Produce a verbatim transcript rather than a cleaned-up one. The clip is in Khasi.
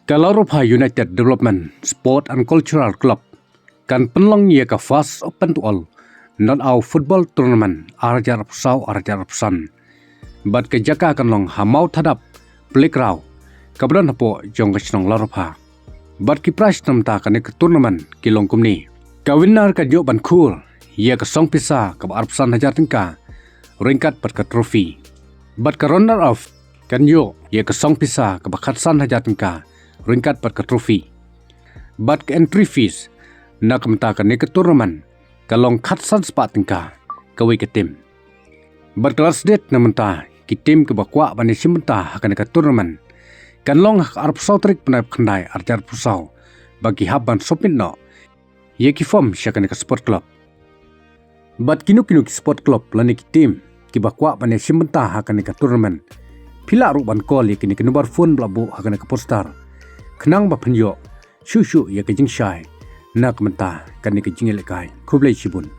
Ka Lawropha United Development Sport and Cultural Club kan pynlong ïa ka First Open to All Not Out Football Tournament ar hajar arphew saw ar hajar arphew san. Bad ka jaka kan long ha Mawthadap Playground kaba don hapoh jong ka shnong Lawropha. Bad ki prize na ka bynta kane ka tournament ki long kumne. Ka winner kan ïoh ban khur ïa ka song pisa kaba arphew san hajar tyngka ryngkat bad ka trophy. Bad ka runner up kan ïoh ïa ka song pisa kaba khatsan hajar tyngka ryngkat bad ka trophy. Bad ka entry fees na ka bynta kane ka tournament ka long khatsan spah tyngka kawei ka team. Bad ka last date na ka bynta ki team kiba kwah ban ïashim bynta ha kane ka tournament kan long ha ka arphew saw tarik bnai ba khyndai ar hajar arphew saw, ba ki hap ban submit noh ïa ki form sha kane ka sport club. Bad kino kino ki sport club lane ki team kiba kwah ban ïashim bynta ha kane ka tournament, phi lah ruh ban call ïa kine ki number phone ba la buh ha kane ka poster khnang ba phin ïoh shuh shuh ïa ka jingshai na ka bynta kane ka jingïalehkai. Khublei shibun.